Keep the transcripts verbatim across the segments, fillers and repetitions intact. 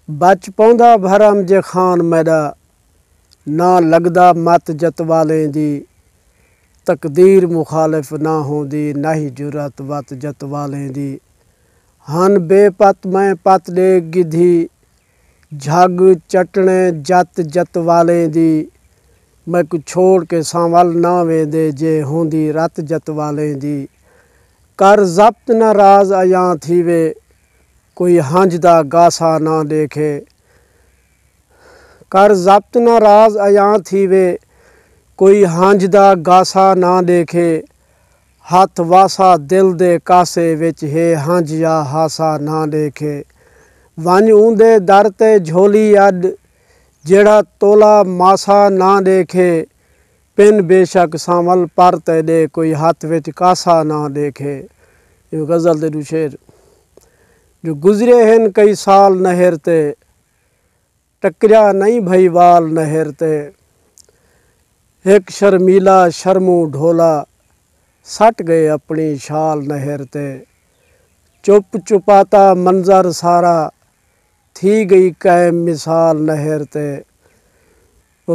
بچ پوندا بھرم جے خان میݙا، نہ لڳدا مت جت والیں دی۔ تقدیر مخالف نہ ہوندی، نہ ہی جرات وت جت والیں دی۔ ہن بے پت میں پت ݙے گدھی، جھڳ چٹݨے جت جت والیں دی۔ میکوں چھوڑ کے سانول نہ ویندے، جے ہوندی رت جت والیں دی۔ کر ضبط نہ راز ایاں تھیوے، کوئی ہنج دا گاسا نہ ݙیکھے۔ کر ضبط نہ راز ایاں تھیوے، کوئی ہنج دا گاسا نہ ݙیکھے۔ ہتھ واسا دل دے کاسے وچ ہے، ہنج یا ہاسا نہ ݙیکھے۔ ونڄ اوندے در تے جھولی اݙ، جیڑھا تولا ماسا نہ ݙیکھے۔ پن بے شک سانول پر تیݙے، کوئی ہتھ وچ کاسا نہ ݙیکھے۔ ایہ غزل دے ݙو شعر۔ جو گزرے ہن کئی سال نہر تے، ٹکریا نئیں بھئی وال نہر تے۔ ہک شرمیلا شرموں ڈھولا، سٹ ڳئے اپݨی شال نہر تے۔ چپ چپاتا منظر سارا، تھی ڳئی قائم مثال نہر تے۔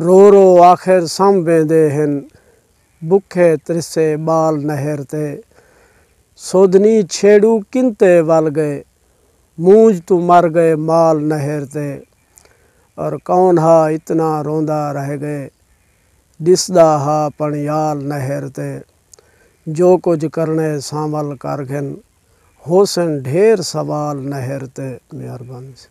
رو رو آخر سم ویندے ہن، بکھے ترسے ٻال نہر تے۔ سودھنی چھیڑو کن تے ول ڳئے، مونجھ توں مر ڳئے مال نہر تے۔ اور کون ہا اتنا روندا رہ ڳئے، ݙسدا ہا پݨیال نہر تے۔ جو کجھ کرݨے سانول کر گھن، ہوسن ڈھیر سوال نہر تے۔ مہربانی۔